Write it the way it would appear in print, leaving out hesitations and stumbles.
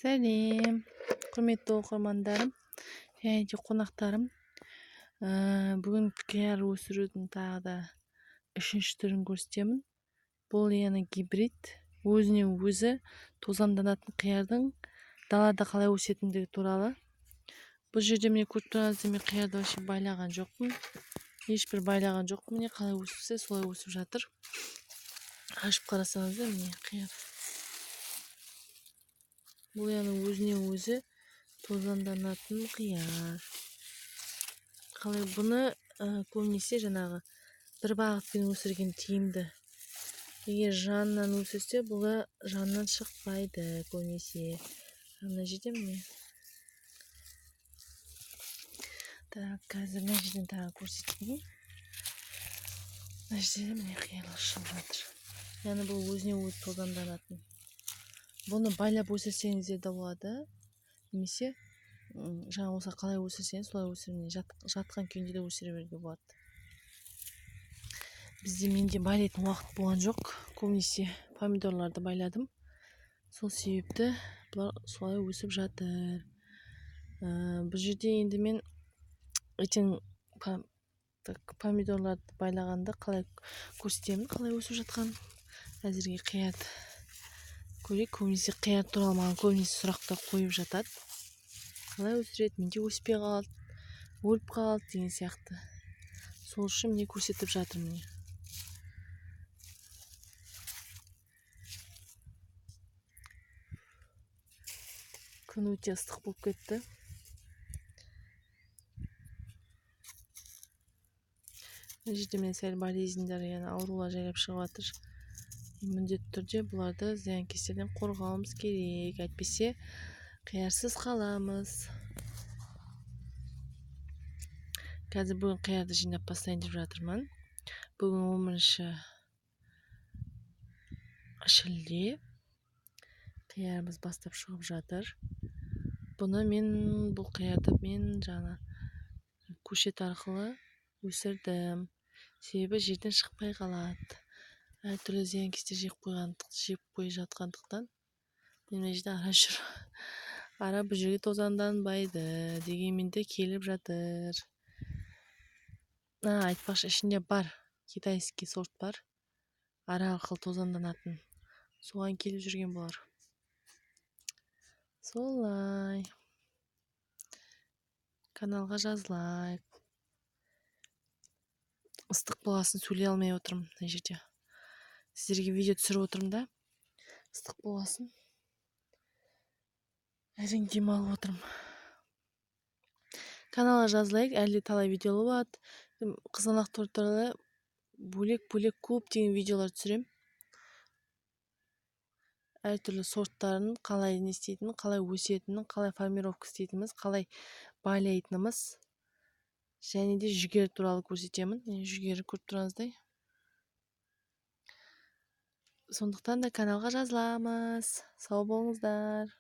Сәлем, құрметті оқырмандарым және де қонақтарым. Бүгін қияр өсірудің тағы да үшінші түрін көрсетемін. Бұл яғни гибрид, өзіне өзі тозаңданатын қиярдың далада қалай өсетіндігі туралы. Бұл жерде міне көріп тұрғаныңыздай, мен қиярды вообще байлаған жоқпын. Ешбір байлаған жоқпын. Міне қалай өсіпсе солай өсіп жатыр. Ашып қарасаңыздар, міне қияр. Бұл яғни өзіне өзі тозаңданатын қияр. Қалай бұны көбінесе жаңағы бір бағытпен өсірген тиімді. Егер жанынан өсірсе, бұл жанынан шықпайды көбінесе. Мына жерде міне. Так, қазір мына жерден тағы көрсетейін. Мына жерде міне қиярлар шығып жатыр. Яғни бұл өзіне өзі тозаңданатын. Бұны байлап өсірсеңіздер де болады, немесе жаңа осы қалай өсірсеңіз солай өсіріп, жатқан күйінде де өсіре беруге болады. Менде байлайтын уақыт болған жоқ, көбінесе помидорларды байладым. Сол себепті бұлар солай өсіп жатыр. Бұл жерде енді мен ертең помидорларды байлағанда қалай көрсетемін, қалай өсіп жатқанын. Әзірге қияр көрейік. Көбінесе қияр туралы маған көбінесе сұрақтар қойып жатады. Қалай өсіреді, менде өспей қалды, өліп қалды деген сияқты. Сол үшін міне көрсетіп жатырмын міне. Күн өте ыстық болып кетті. Мына жерде мен сәл болезньдер, яғни аурулар жайлап шығып жатыр. Міндетті түрде бұларды зиянкестерден қорғауымыз керек, әйтпесе қиярсыз қаламыз. Қазір бүгін қиярды жинап бастайын деп жатырмын. Бүгін 11 шілде. Қиярымыз бастап шығып жатыр. Бұл қиярды мен жаңа көшет арқылы өсірдім. Себебі жерден шықпай қалады. Әртүрлі зиянкестер жеп қойып жатқандықтан мен мына жерде ара жүр. Ара бұл жерге тозаңданбайды, дегенмен де келіп жатыр. Айтпақшы, ішінде бар китайский сорт бар. Ара арқылы тозаңданатын. Соған келіп жүрген болар. Солай. Каналға жазылайық. Ыстық болғасын сөйлей алмай отырмын мына жерде. Сіздерге видео түсіріп отырмын да. Ыстық болғасын әрең демалып отырмын. Каналға жазылайық, әлі де талай видеолар болады. Қызғалдақ туралы бөлек-бөлек көптеген видеолар түсіремін. Әртүрлі сорттарын қалай не істейтінін, қалай өсетінін, қалай формировка істейтініміз, қалай байлайтынымыз және де жүгері туралы көрсетемін. Міне жүгері көріп тұрғаныңыздай. Сондықтан да каналға жазыламыз. Сау болыңыздар.